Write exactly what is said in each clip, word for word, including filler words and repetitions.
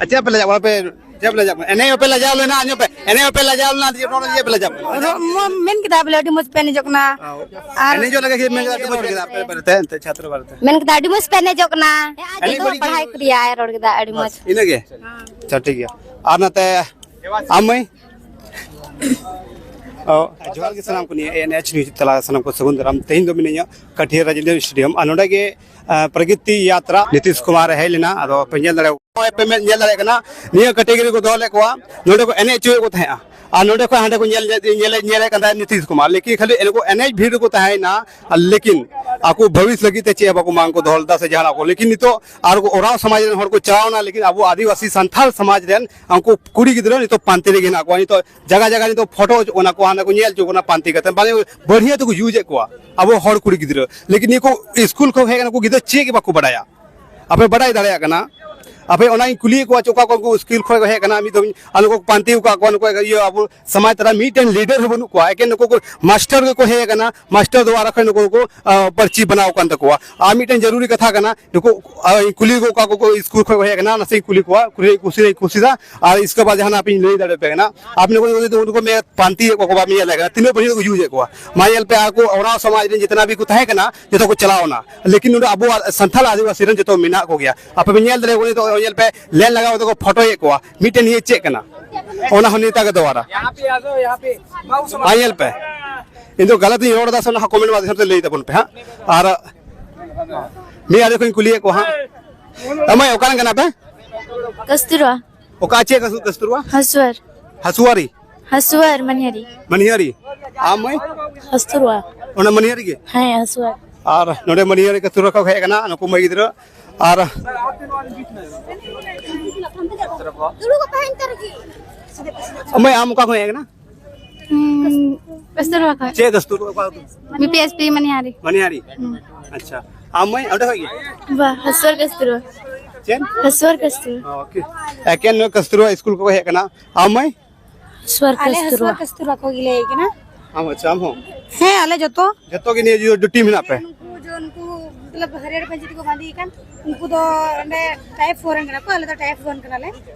ᱟᱨ ᱪᱮᱫ ᱯᱮ ᱞᱟᱡᱟᱜ ᱠᱟᱱᱟ? ᱯᱮ ᱪᱮᱫ ᱯᱮ ᱞᱟᱡᱟᱜ ᱠᱟᱱᱟ? ᱮᱱᱮᱡ ᱦᱚᱸᱯᱮ ᱞᱟᱡᱟᱣ ᱞᱮᱱᱟ, ᱟᱸᱡᱚᱢ ᱯᱮ, ᱮᱱᱮᱡ ᱦᱚᱸᱯᱮ ᱞᱟᱡᱟᱣ ᱞᱮᱱᱟ, ᱪᱮᱫ ᱯᱮ ᱞᱟᱡᱟᱜ ᱠᱟᱱᱟ? ᱨᱚ-, ᱢᱚ-, ᱢᱮᱱ ᱠᱮᱫᱟ ᱵᱚᱞᱮ ᱟᱹᱰᱤ ᱢᱚᱡᱽ ᱯᱮ ᱮᱱᱮᱡᱚᱜ ᱠᱟᱱᱟ᱾ ᱟᱨ ᱮᱱᱮᱡᱚᱜ ᱞᱟᱹᱜᱤᱫ ᱢᱮᱱ ᱠᱮᱫᱟ, ᱟᱹᱰᱤ ᱢᱚᱡᱽ ᱠᱮᱫᱟ ᱯᱮ ᱵᱟᱨᱮᱛᱮ, ᱮᱱᱛᱮ ᱪᱷᱟᱛᱨᱚ ᱵᱟᱨᱮᱛᱮ᱾ ᱢᱮᱱ ᱠᱮᱫᱟ ᱟᱹᱰᱤ ᱢᱚᱡᱽ ᱯᱮ ᱮᱱᱮᱡᱚᱜ ᱠᱟᱱᱟ᱾ ᱮᱱᱮᱡ ᱫᱚ ᱵᱟᱹᱲᱤᱡ ᱯᱟᱲᱦᱟᱣ ᱜᱮ᱾ ᱠᱩᱨᱤᱭᱟᱭ ᱨᱚᱲ ᱠᱮᱫᱟ ᱟᱹᱰᱤ ᱢᱚᱡᱽ᱾ ᱵᱟᱥ, ᱤᱱᱟᱹᱜᱮ᱾ ᱟᱪᱪᱷᱟ, ᱴᱷᱤᱠ ᱜᱮᱭᱟ᱾ ᱟᱨ ᱱᱟᱛᱮ ᱟᱢ ᱢᱟᱹᱭ? ᱚ, ᱡᱚᱦᱟᱨ ᱜᱮ ᱥᱟᱱᱟᱢ ᱠᱚ, ᱱᱤᱭᱟᱹ ᱮᱱ ᱮᱪ ᱱᱤᱭᱩᱡᱽ ᱛᱟᱞᱟ ᱥᱟᱱᱟᱢ ᱠᱚ ᱥᱟᱹᱜᱩᱱ ᱫᱟᱨᱟᱢ᱾ ᱛᱮᱦᱮᱧ ᱫᱚ ᱢᱤᱱᱟᱹᱧᱟ ᱠᱟᱹᱴᱷᱤᱭᱟᱹ ᱨᱟᱡᱮᱱᱫᱨᱚ ᱥᱴᱮᱰᱤᱭᱟᱢ, ᱟᱨ ᱱᱚᱰᱮ ᱜᱮ, ᱟ, ᱯᱨᱟᱜᱽᱭᱚᱛᱤ ᱭᱟᱛᱨᱟ ᱱᱤᱛᱤᱥ ᱠᱩᱢᱟᱨ ᱮ ᱦᱮᱡ ᱞᱮᱱᱟ᱾ ᱟᱫᱚ ᱯᱮ ᱧᱮᱞ ᱫᱟᱲᱮᱭᱟᱜᱼᱟ, ᱱᱚᱜᱼᱚᱭ ᱯᱮ ᱧᱮᱞ ᱧᱮᱞ ᱫᱟᱲᱮᱭᱟᱜ ᱠᱟᱱᱟ, ᱱᱤᱭᱟᱹ ᱠᱟᱹᱴᱤᱡ ᱜᱤᱫᱽᱨᱟᱹ ᱠᱚ ᱫᱚᱦᱚ ᱞᱮᱫ ᱠᱚᱣᱟ, ᱱᱚᱰᱮ ᱠᱚ ᱮᱱᱮᱡ ᱦᱚᱪᱚᱭᱮᱫ ᱠᱚ ᱛᱟᱦᱮᱸᱜᱼᱟ᱾ ᱟᱨ ᱱᱚᱰᱮ ᱠᱷᱚᱱ ᱦᱟᱸᱰᱮ ᱠᱚ ᱧᱮᱞ, ᱧᱮᱞ, ᱧᱮᱞᱮᱫ ᱠᱟᱱ ᱛᱟᱦᱮᱸᱫ ᱱᱤᱛᱤᱥ ᱠᱩᱢᱟᱨ, ᱞᱮᱠᱤᱱ ᱠᱷᱟᱹᱞᱤ ᱮᱱᱮᱡ ᱵᱷᱤᱲ ᱨᱮᱠᱚ ᱛᱟᱦᱮᱸᱭᱮᱱᱟ᱾ ᱟᱨ ᱞᱮᱠᱤᱱ ᱟᱠᱚ ᱵᱷᱚᱵᱤᱥ ᱞᱟᱹᱜᱤᱫ ᱛᱮ ᱪᱮᱫ ᱦᱚᱸ ᱵᱟᱠᱚ ᱢᱟᱝ ᱠᱚ ᱫᱚᱦᱚ ᱞᱮᱫᱟ ᱥᱮ ᱡᱟᱦᱟᱱᱟᱜ ᱠᱚ, ᱞᱮᱠᱤᱱ ᱱᱤᱛᱚᱜ ᱟᱨ ᱚᱨᱟᱣ ᱥᱚᱢᱟᱡᱽ ᱨᱮᱱ ᱦᱚᱲ ᱠᱚ ᱪᱟᱞᱟᱣᱱᱟ, ᱞᱮᱠᱤᱱ ᱟᱵᱚ ᱟᱹᱫᱤᱵᱟᱹᱥᱤ ᱥᱟᱱᱛᱟᱲ ᱥᱚᱢᱟᱡᱽ ᱨᱮᱱ ᱩᱱᱠᱩ ᱠᱩᱲᱤ ᱜᱤᱫᱽᱨᱟᱹ ᱱᱤᱛᱚᱜ ᱯᱟᱱᱛᱮ ᱨᱮᱜᱮ ᱦᱮᱱᱟᱜ ᱠᱚᱣᱟ᱾ ᱱᱤᱛᱚᱜ ᱡᱟᱭᱜᱟ ᱡᱟᱭᱜᱟ ᱱᱤᱛᱚᱜ ᱯᱷᱳᱴᱳ ᱦᱚᱪᱚᱜ ᱠᱟᱱᱟ ᱠᱚ, ᱦᱟᱱᱟ ᱠᱚ ᱧᱮᱞ ᱦᱚᱪᱚ ᱠᱟᱱᱟ ᱯᱟᱱᱛᱮ ᱠᱟᱛᱮ, ᱵᱟᱝ ᱵᱟᱹᱲᱦᱤᱭᱟᱹ ᱛᱮᱠᱚ ᱤᱭᱩᱡᱽ ᱮᱫ ᱠᱚᱣᱟ ᱟᱵᱚ ᱦᱚᱲ ᱠᱩᱲᱤ ᱜᱤᱫᱽᱨᱟᱹ᱾ ᱞᱮᱠᱤᱱ ᱱᱤᱭᱟᱹ ᱠᱚ ᱥᱠᱩᱞ ᱠᱷᱚᱱ ᱦᱮᱡ ᱠᱟᱱᱟ ᱠᱚ ᱜᱤᱫᱽᱨᱟᱹ ᱪᱮᱫ ᱜᱮ ᱵᱟᱠᱚ ᱵᱟᱰᱟᱭᱟ᱾ ᱟᱯᱮ ᱵᱟᱰᱟᱭ ᱫᱟᱲᱮᱭᱟᱜ ᱠᱟᱱᱟ, ᱟᱯᱮ ᱚᱱᱟᱧ ᱠᱩᱞᱤᱭᱮᱫ ᱠᱚᱣᱟ, ᱪᱮ ᱚᱠᱟ ᱠᱚ ᱩᱱᱠᱩ ᱥᱠᱩᱞ ᱠᱷᱚᱱ ᱠᱚ ᱦᱮᱡ ᱠᱟᱱᱟ, ᱢᱤᱫ ᱫᱚᱢ ᱟᱨ ᱱᱩᱠᱩ ᱠᱚ ᱯᱟᱱᱛᱮ ᱟᱠᱟᱫ ᱠᱚᱣᱟ, ᱱᱩᱠᱩ ᱤᱭᱟᱹ ᱟᱵᱚ ᱥᱚᱢᱟᱡᱽ ᱛᱟᱞᱟ ᱢᱤᱫᱴᱮᱱ ᱞᱤᱰᱟᱨ ᱦᱚᱸ ᱵᱟᱹᱱᱩᱜ ᱠᱚᱣᱟ, ᱮᱠᱮᱱ ᱱᱩᱠᱩ ᱠᱚ ᱢᱟᱥᱴᱟᱨ ᱜᱮᱠᱚ ᱦᱮᱡ ᱟᱠᱟᱱᱟ, ᱢᱟᱥᱴᱟᱨ ᱫᱚ ᱟᱨ ᱠᱷᱚᱱ ᱱᱩᱠᱩ ᱠᱚ, ᱟ, ᱯᱟᱹᱨᱪᱤ ᱵᱮᱱᱟᱣ ᱟᱠᱟᱱ ᱛᱟᱠᱚᱣᱟ᱾ ᱟᱨ ᱢᱤᱫᱴᱮᱱ ᱡᱟᱹᱨᱩᱨᱤ ᱠᱟᱛᱷᱟ ᱠᱟᱱᱟ, ᱱᱩᱠᱩ, ᱟ, ᱤᱧ ᱠᱩᱞᱤ ᱠᱚ, ᱚᱠᱟ ᱠᱚ ᱥᱠᱩᱞ ᱠᱷᱚᱱ ᱠᱚ ᱦᱮᱡ ᱟᱠᱟᱱᱟ, ᱱᱟᱥᱮᱧ ᱠᱩᱞᱤ ᱠᱚᱣᱟ, ᱠᱩᱞᱤ ᱠᱩᱥᱤ ᱠᱩᱥᱤᱫᱟ, ᱟᱨ ᱤᱥᱠᱮ ᱵᱟᱫ ᱡᱟᱦᱟᱱᱟᱜ ᱟᱯᱮᱧ ᱞᱟᱹᱭ ᱫᱟᱲᱮᱭᱟᱯᱮ ᱠᱟᱱᱟ᱾ ᱟᱯᱮ ᱱᱩᱠᱩ ᱡᱩᱫᱤ ᱩᱱᱠᱩ ᱢᱮ ᱯᱟᱱᱛᱮ ᱮᱫ ᱠᱚᱣᱟ ᱠᱚ, ᱵᱟᱢ ᱧᱮᱞ ᱟᱠᱟᱫᱟ, ᱛᱤᱱᱟᱹᱜ ᱵᱟᱹᱲᱤᱡ ᱠᱚ ᱤᱭᱩᱡᱽ ᱮᱫ ᱠᱚᱣᱟ᱾ ᱢᱟ ᱧᱮᱞ ᱯᱮ, ᱟᱠᱚ ᱚᱨᱟᱣ ᱥᱚᱢᱟᱡᱽ ᱨᱮᱱ ᱡᱤᱛᱱᱟ ᱵᱷᱤ ᱠᱚ ᱛᱟᱦᱮᱸ ᱠᱟᱱᱟ, ᱡᱚᱛᱚ ᱠᱚ ᱪᱟᱞᱟᱣ ᱮᱱᱟ, ᱞᱮᱠᱤᱱ ᱱᱚᱰᱮ ᱟᱵᱚᱣᱟᱜ ᱥᱟᱱᱛᱟᱲ ᱟᱹᱫᱤᱵᱟᱹᱥᱤ ᱨᱮᱱ ᱡᱚᱛᱚ ᱢᱮᱱᱟᱜ ᱠᱚᱜᱮᱭᱟ᱾ ᱟᱯᱮ ᱯᱮ ᱧᱮᱞ ᱫᱟᱲᱮᱭᱟᱠᱚ, ᱱᱤᱛᱚᱜ ᱧᱮᱞ ᱯᱮ, ᱞᱮᱱ ᱞᱟᱜᱟᱣ ᱠᱟᱛᱮ ᱠᱚ ᱯᱷᱳᱴᱳᱭᱮᱫ ᱠᱚᱣᱟ᱾ ᱢᱤᱫᱴᱮᱱ ᱤᱭᱟᱹ ᱪᱮᱫ ᱠᱟᱱᱟ? ᱚᱱᱟ ᱦᱚᱸ ᱱᱮᱛᱟ ᱜᱮ ᱫᱚᱣᱟᱨᱟ᱾ ᱟᱨ ᱧᱮᱞ ᱯᱮ, ᱤᱧ ᱫᱚ ᱜᱟᱞᱟᱛ ᱤᱧ ᱨᱚᱲ ᱮᱫᱟ ᱥᱮ, ᱚᱱᱟ ᱦᱚᱸ ᱠᱚᱢᱮᱱᱴ ᱢᱟᱫᱽᱫᱷᱚᱢ ᱛᱮ ᱞᱟᱹᱭ ᱛᱟᱵᱚᱱ ᱯᱮ ᱦᱟᱸᱜ᱾ ᱟᱨ ᱢᱤᱫ ᱟᱲᱮ ᱠᱷᱚᱱ ᱤᱧ ᱠᱩᱞᱤᱭᱮᱫ ᱠᱚᱣᱟ ᱦᱟᱸᱜ᱾ ᱮ ᱢᱟᱹᱭ, ᱚᱠᱟ ᱨᱮᱱ ᱠᱟᱱᱟ ᱯᱮ? ᱠᱟᱥᱛᱩᱨᱟ᱾ ᱚᱠᱟ ᱪᱮᱫ ᱠᱟᱥᱩ-, ᱠᱟᱥᱛᱩᱨᱵᱟ? ᱦᱟᱥᱩᱣᱟᱨ᱾ ᱦᱟᱥᱩᱣᱟᱨᱤ? ᱦᱟᱥᱩᱣᱟᱨ ᱢᱟᱱᱦᱤᱭᱟᱨᱤ᱾ ᱢᱟᱱᱦᱤᱭᱟᱨᱤ? ᱟᱢ ᱢᱟᱹᱭ? ᱠᱟᱥᱛᱩᱨᱵᱟ᱾ ᱚᱱᱟ ᱢᱟᱱᱦᱤᱭᱟᱨᱤ ᱜᱮ? ᱦᱮᱸ, ᱦᱟᱥᱩᱣᱟᱨ᱾ ᱟᱨ ᱱᱚᱰᱮ ᱢᱟᱱᱦᱤᱭᱟᱨᱤ ᱠᱟᱥᱛᱩᱨᱵᱟ ᱠᱷᱚᱱ ᱦᱮᱡ ᱟᱠᱟᱱᱟ ᱱᱩᱠᱩ ᱢᱟᱹᱭ ᱜᱤᱫᱽᱨᱟᱹ᱾ ᱟᱨ ᱢᱟᱹᱭ, ᱟᱢ ᱚᱠᱟ ᱠᱷᱚᱱ ᱦᱮᱡ ᱟᱠᱟᱱᱟ? ᱦᱩᱸ, ᱠᱟᱥᱛᱩᱨᱵᱟ ᱠᱷᱚᱱ᱾ ᱪᱮᱫ ᱠᱟᱥᱛᱩᱨᱵᱟ? ᱚᱠᱟ ᱟᱹᱛᱩ? ᱵᱤ ᱯᱤ ᱮᱥ ᱯᱤ ᱢᱟᱱᱦᱤᱭᱟᱨᱤ᱾ ᱢᱟᱱᱦᱤᱭᱟᱨᱤ? ᱦᱩᱸ᱾ ᱟᱪᱪᱷᱟ᱾ ᱟᱢ ᱢᱟᱹᱭ, ᱚᱸᱰᱮ ᱠᱷᱚᱱ ᱜᱮ? ᱵᱟ, ᱦᱟᱥᱩᱣᱟᱨ ᱠᱟᱥᱛᱩᱨᱵᱟ᱾ ᱪᱮᱫ? ᱦᱟᱥᱩᱣᱟᱨ ᱠᱟᱥᱛᱩᱨᱵᱟ᱾ ᱚ, ᱳᱠᱮ᱾ ᱮᱠᱮᱱ ᱱᱩᱭ ᱠᱟᱥᱛᱩᱨᱵᱟ ᱥᱠᱩᱞ ᱠᱷᱚᱱ ᱦᱮᱡ ᱟᱠᱟᱱᱟ᱾ ᱟᱢ ᱢᱟᱹᱭ? ᱦᱟᱥᱩᱣᱟᱨ ᱟᱞᱮ ᱠᱟᱥᱛᱩᱨᱵᱟ᱾ ᱦᱟᱥᱩᱣᱟᱨ ᱠᱟᱥᱛᱩᱨᱵᱟ ᱠᱷᱚᱱ ᱜᱮᱞᱮ ᱦᱮᱡ ᱟᱠᱟᱱᱟ᱾ ᱟᱢ, ᱟᱪᱪᱷᱟ, ᱟᱢ ᱦᱚᱸ? ᱦᱮᱸ, ᱟᱞᱮ ᱡᱚᱛᱚ᱾ ᱡᱚᱛᱚ ᱜᱮ ᱱᱤᱭᱟᱹ ᱡᱚ-, ᱴᱤᱢ ᱦᱮᱱᱟᱜ ᱯᱮ? ᱱᱩᱠᱩ ᱡᱚ-, ᱱᱩᱠᱩ ᱢᱚᱛᱞᱚᱵ ᱦᱟᱹᱨᱭᱟᱹᱲ ᱯᱟᱹᱧᱪᱤ ᱛᱮᱠᱚ ᱵᱟᱸᱫᱮᱭ ᱠᱟᱱ, ᱩᱱᱠᱩ ᱫᱚ ᱚᱸᱰᱮ ᱴᱟᱭᱤᱯ ᱯᱷᱳᱨ ᱨᱮᱱ ᱠᱟᱱᱟ ᱠᱚ, ᱟᱞᱮ ᱫᱚ ᱴᱟᱭᱤᱯ ᱚᱣᱟᱱ ᱠᱟᱱᱟᱞᱮ᱾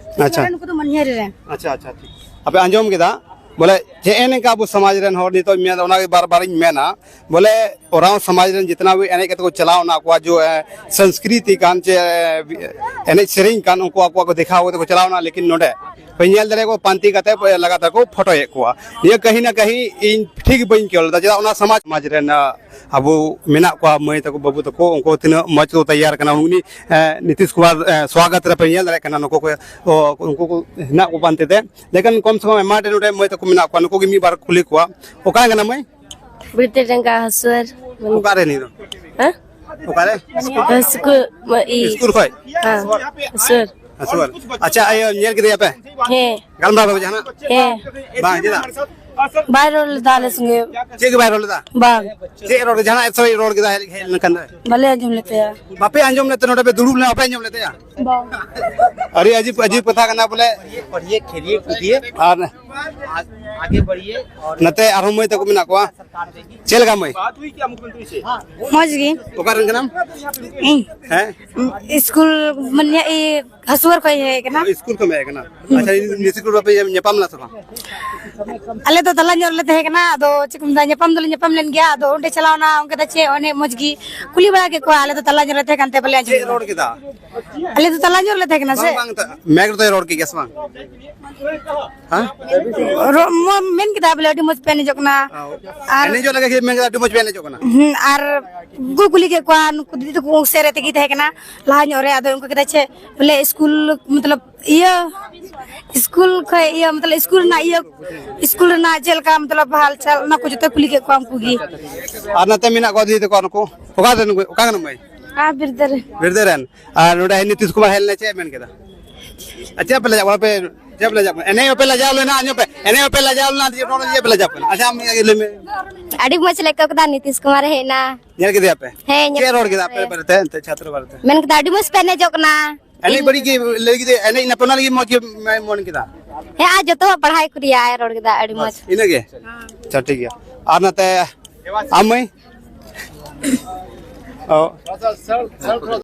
ᱟᱪᱪᱷᱟ᱾ ᱱᱩᱠᱩ ᱫᱚ ᱢᱟᱹᱱᱦᱟᱹᱨᱤ ᱨᱮᱱ᱾ ᱟᱪᱪᱷᱟ, ᱟᱪᱪᱷᱟ, ᱴᱷᱤᱠ᱾ ᱟᱯᱮ ᱟᱸᱡᱚᱢ ᱠᱮᱫᱟ, ᱵᱚᱞᱮ ᱡᱮ ᱮᱱᱮ ᱱᱮᱝᱠᱟ ᱟᱵᱚ ᱥᱚᱢᱟᱡᱽ ᱨᱮᱱ ᱦᱚᱲ ᱱᱤᱛᱚᱜ ᱢᱮᱱ, ᱚᱱᱟᱜᱮ ᱵᱟᱨ ᱵᱟᱨᱤᱧ ᱢᱮᱱᱟ, ᱵᱚᱞᱮ ᱚᱨᱟᱣ ᱥᱚᱢᱟᱡᱽ ᱨᱮᱱ ᱡᱤᱛᱱᱟ ᱜᱮ ᱮᱱᱮᱡ ᱠᱟᱛᱮ ᱠᱚ ᱪᱟᱞᱟᱣ ᱚᱱᱟ ᱟᱠᱚᱣᱟᱜ ᱡᱚ, ᱮ, ᱥᱚᱝᱥᱠᱨᱤᱛᱤ ᱠᱟᱱ ᱪᱮ, ᱮ, ᱮᱱᱮᱡ ᱥᱮᱨᱮᱧ ᱠᱟᱱ, ᱩᱱᱠᱩ ᱟᱠᱚᱣᱟᱜ ᱠᱚ ᱫᱮᱠᱷᱟᱣ ᱠᱟᱛᱮ ᱠᱚ ᱪᱟᱞᱟᱣ ᱮᱱᱟ, ᱞᱮᱠᱤᱱ ᱱᱚᱰᱮ ᱯᱮ ᱧᱮᱞ ᱫᱟᱲᱮᱭᱟᱠᱚ ᱯᱟᱱᱛᱤ ᱠᱟᱛᱮ ᱞᱟᱜᱟ ᱛᱟᱠᱚ ᱯᱷᱳᱴᱳᱭᱮᱫ ᱠᱚᱣᱟ᱾ ᱱᱤᱭᱟᱹ ᱠᱟᱹᱦᱤ ᱱᱟ ᱠᱟᱹᱦᱤ ᱤᱧ ᱴᱷᱤᱠ ᱵᱟᱹᱧ ᱟᱹᱭᱠᱟᱹᱣ ᱞᱮᱫᱟ, ᱪᱮᱫᱟᱜ ᱚᱱᱟ ᱥᱚᱢᱟᱡᱽ, ᱥᱚᱢᱟᱡᱽ ᱨᱮᱱ, ᱟ, ᱟᱵᱚ ᱢᱮᱱᱟᱜ ᱠᱚᱣᱟ, ᱢᱟᱹᱭ ᱛᱟᱠᱚ, ᱵᱟᱹᱵᱩ ᱛᱟᱠᱚ, ᱩᱱᱠᱩ ᱛᱤᱱᱟᱹᱜ ᱢᱚᱡᱽ ᱠᱚ ᱛᱮᱭᱟᱨ ᱠᱟᱱᱟ᱾ ᱩᱱᱤ, ᱮ, ᱱᱤᱛᱤᱥ ᱠᱩᱢᱟᱨ, ᱮ, ᱥᱣᱟᱜᱚᱛ ᱨᱮᱯᱮ ᱧᱮᱞ ᱫᱟᱲᱮᱭᱟᱜ ᱠᱟᱱᱟ, ᱱᱩᱠᱩ ᱠᱚ, ᱚ, ᱩᱱᱠᱩ ᱠᱚ ᱦᱮᱱᱟᱜ ᱠᱚ ᱯᱟᱱᱛᱮ ᱛᱮ᱾ ᱞᱮᱠᱤᱱ ᱠᱚᱢ ᱥᱮ ᱠᱚᱢ ᱟᱭᱢᱟ ᱰᱷᱮᱨ ᱱᱚᱰᱮ ᱢᱟᱹᱭ ᱛᱟᱠᱚ ᱢᱮᱱᱟᱜ ᱠᱚᱣᱟ, ᱱᱩᱠᱩ ᱜᱮ ᱢᱤᱫ ᱵᱟᱨ ᱠᱩᱞᱤ ᱠᱚᱣᱟ᱾ ᱚᱠᱟ ᱨᱮᱱ ᱠᱟᱱᱟ ᱢᱟᱹᱭ? ᱵᱤᱨᱫᱟᱹ ᱰᱟᱸᱜᱟ ᱦᱟᱹᱥᱩᱣᱟᱹᱨ᱾ ᱚᱠᱟ ᱨᱮ ᱱᱤᱭᱟᱹ ᱫᱚ? ᱦᱮᱸ? ᱚᱠᱟ ᱨᱮ? ᱥᱠᱩᱞ, ᱢᱟ-, ᱤ᱾ ᱥᱠᱩᱞ ᱠᱷᱚᱡ? ᱦᱮᱸ, ᱦᱟᱹᱥᱩᱣᱟᱹᱨ᱾ ᱦᱟᱹᱥᱩᱣᱟᱹᱨ᱾ ᱟᱪᱪᱷᱟ, ᱤᱭᱟᱹ, ᱧᱮᱞ ᱠᱮᱫᱮᱭᱟ ᱯᱮ? ᱦᱮᱸ᱾ ᱜᱟᱞᱢᱟᱨᱟᱣ ᱫᱚ ᱡᱟᱦᱟᱱᱟᱜ? ᱦᱮᱸ᱾ ᱵᱟᱝ, ᱪᱮᱫᱟᱜ? ᱵᱟᱭ ᱨᱚᱲ ᱞᱮᱫᱟ ᱟᱞᱮ ᱥᱚᱸᱜᱮ᱾ ᱪᱮᱫ ᱜᱮ ᱵᱟᱭ ᱨᱚᱲ ᱞᱮᱫᱟ? ᱵᱟᱝ᱾ ᱪᱮᱫ ᱨᱚᱲ? ᱡᱟᱦᱟᱱᱟᱜ ᱥᱚᱭ ᱨᱚᱲ ᱠᱮᱫᱟ ᱦᱮᱡ, ᱦᱮᱡ ᱞᱮᱱᱠᱷᱟᱱ ᱫᱚ? ᱵᱟᱞᱮ ᱟᱸᱡᱚᱢ ᱞᱮᱫ ᱛᱟᱭᱟ᱾ ᱵᱟᱯᱮ ᱟᱸᱡᱚᱢ ᱞᱮᱫ ᱛᱮ ᱱᱚᱰᱮ ᱯᱮ ᱫᱩᱲᱩᱵ ᱞᱮᱱᱟ, ᱵᱟᱯᱮ ᱟᱸᱡᱚᱢ ᱞᱮᱫ ᱛᱟᱭᱟ? ᱵᱟᱝ᱾ ᱟᱹᱰᱤ ᱟᱡᱤᱵ, ᱟᱡᱤᱵ ᱠᱟᱛᱷᱟ ᱠᱟᱱᱟ ᱵᱚᱞᱮ᱾ ᱯᱟᱲᱦᱤᱭᱮ ᱠᱷᱮᱞᱤᱭᱮ ᱠᱩᱫᱤᱭᱮ ᱟᱨ ᱟᱜᱮ ᱵᱟᱲᱷᱤᱭᱮ ᱟᱨ ᱱᱚᱛᱮ ᱟᱨᱦᱚᱸ ᱢᱟᱹᱭ ᱛᱟᱠᱚ ᱢᱮᱱᱟᱜ ᱠᱚᱣᱟ᱾ ᱪᱮᱫ ᱞᱮᱠᱟ ᱢᱟᱹᱭ? ᱢᱚᱡᱽ ᱜᱮ᱾ ᱚᱠᱟ ᱨᱮᱱ ᱠᱟᱱᱟᱢ? ᱤᱧ ᱦᱮᱸ? ᱥᱠᱩᱞ, ᱢᱟᱱᱮ, ᱤᱭᱟᱹ, ᱦᱟᱹᱥᱩᱣᱟᱹᱨ ᱠᱷᱚᱡ ᱤᱧ ᱦᱮᱡ ᱠᱟᱱᱟ᱾ ᱥᱠᱩᱞ ᱠᱷᱚᱱ ᱦᱮᱡ ᱠᱟᱱᱟ᱾ ᱦᱩᱸ᱾ ᱟᱪᱪᱷᱟ, ᱱᱤᱭᱟᱹ ᱥᱠᱩᱞ ᱨᱮᱯᱮ ᱧᱟᱯᱟᱢ ᱞᱮᱱᱟ ᱥᱮ ᱵᱟᱝ? ᱟᱞᱮ ᱫᱚ ᱛᱟᱞᱟ ᱧᱚᱜ ᱨᱮᱞᱮ ᱛᱟᱦᱮᱸ ᱠᱟᱱᱟ, ᱟᱫᱚ ᱪᱮᱫ ᱠᱚ ᱢᱮᱛᱟᱜᱼᱟ, ᱧᱟᱯᱟᱢ ᱫᱚᱞᱮ ᱧᱟᱯᱟᱢ ᱞᱮᱱ ᱜᱮᱭᱟ, ᱟᱫᱚ ᱚᱸᱰᱮ ᱪᱟᱞᱟᱣ ᱮᱱᱟ, ᱚᱱᱠᱟ ᱫᱚ ᱪᱮᱫ, ᱚᱱᱮ ᱢᱚᱡᱽ ᱜᱮ ᱠᱩᱞᱤ ᱵᱟᱲᱟ ᱠᱮᱫ ᱠᱚᱣᱟ, ᱟᱞᱮ ᱫᱚ ᱛᱟᱞᱟ ᱧᱚᱜ ᱨᱮᱞᱮ ᱛᱟᱦᱮᱸ ᱠᱟᱱ ᱛᱮ ᱵᱟᱞᱮ ᱟᱸᱡᱚᱢ ᱪᱮᱫ ᱞᱮᱫᱟ᱾ ᱨᱚᱲ ᱠᱮᱫᱟ? ᱟᱞᱮ ᱫᱚ ᱛᱟᱞᱟ ᱧᱚᱜ ᱨᱮᱞᱮ ᱛᱟᱦᱮᱸ ᱠᱟᱱᱟ ᱥᱮ᱾ ᱵᱟᱝ, ᱵᱟᱝ, ᱢᱮᱜᱽ ᱨᱮᱫᱚᱭ ᱨᱚᱲ ᱠᱮᱫ ᱜᱮᱭᱟ ᱥᱮ ᱵᱟᱝ? ᱦᱮᱸ? ᱨᱚ-, ᱢᱚ-, ᱢᱮᱱ ᱠᱮᱫᱟ ᱵᱚᱞᱮ, "ᱟᱹᱰᱤ ᱢᱚᱡᱽ ᱯᱮ ᱮᱱᱮᱡᱚᱜ ᱠᱟᱱᱟ᱾" ᱚ᱾ ᱟᱨ ᱮᱱᱮᱡᱚᱜ ᱞᱟᱹᱜᱤᱫ ᱜᱮ ᱢᱮᱱ ᱠᱮᱫᱟ, "ᱟᱹᱰᱤ ᱢᱚᱡᱽ ᱯᱮ ᱮᱱᱮᱡᱚᱜ ᱠᱟᱱᱟ᱾" ᱦᱩᱸ, ᱟᱨ ᱩᱱᱠᱩ ᱠᱩᱞᱤ ᱠᱮᱫ ᱠᱚᱣᱟ, ᱱᱩᱠᱩ ᱫᱤᱫᱤ ᱛᱟᱠᱚ ᱥᱮᱫ ᱨᱮ ᱛᱮᱜᱮ ᱛᱟᱦᱮᱸ ᱠᱟᱱᱟ ᱞᱟᱦᱟ ᱧᱚᱜ ᱨᱮ, ᱟᱫᱚ ᱚᱱᱠᱟ ᱠᱮᱫᱟ ᱪᱮ ᱵᱚᱞᱮ ᱥᱠᱩᱞ, ᱢᱚᱛᱞᱚᱵ, ᱤᱭᱟᱹ, ᱥᱠᱩᱞ ᱠᱷᱚᱡ ᱤᱭᱟᱹ, ᱢᱚᱛᱞᱚᱵ, ᱥᱠᱩᱞ ᱨᱮᱱᱟᱜ ᱤᱭᱟᱹ, ᱥᱠᱩᱞ ᱨᱮᱱᱟᱜ ᱪᱮᱫ ᱞᱮᱠᱟ, ᱢᱚᱛᱞᱚᱵ, ᱦᱟᱞᱪᱟᱞ, ᱚᱱᱟ ᱠᱚ ᱡᱚᱛᱚ ᱠᱩᱞᱤ ᱠᱮᱫ ᱠᱚᱣᱟ ᱩᱱᱠᱩ ᱜᱮ᱾ ᱟᱨ ᱱᱚᱛᱮ ᱢᱮᱱᱟᱜ ᱠᱚᱣᱟ ᱫᱤᱫᱤ ᱛᱟᱠᱚ, ᱱᱩᱠᱩ ᱚᱠᱟ ᱨᱮᱱ, ᱚᱠᱟ ᱠᱟᱱᱟ ᱢᱟᱹᱭ? ᱟᱨ ᱵᱤᱨᱫᱟᱹ ᱨᱮ᱾ ᱵᱤᱨᱫᱟᱹ ᱨᱮᱱ᱾ ᱟᱨ ᱱᱚᱰᱮ ᱱᱤᱛᱤᱥ ᱠᱩᱢᱟᱨ ᱦᱮᱡ ᱞᱮᱱᱟ, ᱪᱮᱫ ᱮ ᱢᱮᱱ ᱠᱮᱫᱟ? ᱟᱨ ᱪᱮᱫ ᱯᱮ ᱞᱟᱡᱟᱜ ᱠᱟᱱᱟ? ᱯᱮ, ᱪᱮᱫ ᱯᱮ ᱞᱟᱡᱟᱜ ᱠᱟᱱᱟ? ᱮᱱᱮᱡ ᱦᱚᱸᱯᱮ ᱞᱟᱡᱟᱣ ᱞᱮᱱᱟ, ᱟᱸᱡᱚᱢ ᱯᱮ, ᱮᱱᱮᱡ ᱦᱚᱸᱯᱮ ᱞᱟᱡᱟᱣ ᱞᱮᱱᱟ, ᱪᱮᱫ ᱯᱮ ᱞᱟᱡᱟᱣ ᱠᱟᱱᱟ? ᱟᱪᱪᱷᱟ, ᱟᱢ ᱜᱮ ᱞᱟᱹᱭ ᱢᱮ᱾ ᱟᱹᱰᱤ ᱢᱚᱡᱽ ᱞᱮ ᱟᱹᱭᱠᱟᱹᱣ ᱠᱮᱫᱟ, ᱱᱤᱛᱤᱥ ᱠᱩᱢᱟᱨ ᱮ ᱦᱮᱡ ᱮᱱᱟ᱾ ᱧᱮᱞ ᱠᱮᱫᱮᱭᱟ ᱯᱮ? ᱦᱮᱸ, ᱧᱮᱞ ᱪᱮᱫ ᱮ ᱨᱚᱲ ᱠᱮᱫᱟ ᱠᱮᱫᱮᱭᱟ ᱟᱯᱮ ᱯᱮ᱾ ᱵᱟᱨᱮᱛᱮ, ᱮᱱᱛᱮ ᱪᱷᱟᱛᱨᱚ ᱵᱟᱨᱮᱛᱮ? ᱢᱮᱱ ᱠᱮᱫᱟ, "ᱟᱹᱰᱤ ᱢᱚᱡᱽ ᱯᱮ ᱮᱱᱮᱡᱚᱜ ᱠᱟᱱᱟ᱾" ᱮᱱᱮᱡ ᱵᱟᱹᱲᱤᱡ ᱜᱮ ᱞᱟᱹᱭ ᱠᱮᱫᱟ, ᱮᱱᱮᱡ ᱱᱟᱯᱟᱭ ᱚᱱᱟ ᱞᱟᱹᱜᱤᱫ ᱢᱚᱡᱽ ᱜᱮ ᱢᱚᱱ ᱠᱮᱫᱟ? ᱦᱮᱸ, ᱟᱨ ᱡᱚᱛᱚᱣᱟᱜ ᱯᱟᱲᱦᱟᱣ ᱠᱚ ᱨᱮᱭᱟᱜ ᱮ ᱨᱚᱲ ᱠᱮᱫᱟ, ᱟᱹᱰᱤ ᱢᱚᱡᱽ᱾ ᱵᱟᱥ, ᱤᱱᱟᱹᱜᱮ? ᱟᱪᱪᱷᱟ, ᱴᱷᱤᱠ ᱜᱮᱭᱟ᱾ ᱟᱨ ᱱᱚᱛᱮ ᱟᱢ ᱢᱟᱹᱭ? ᱚ᱾ ᱟᱪᱪᱷᱟ, ᱥᱮᱞ, ᱥᱮᱞ ᱛᱷᱚᱲᱟ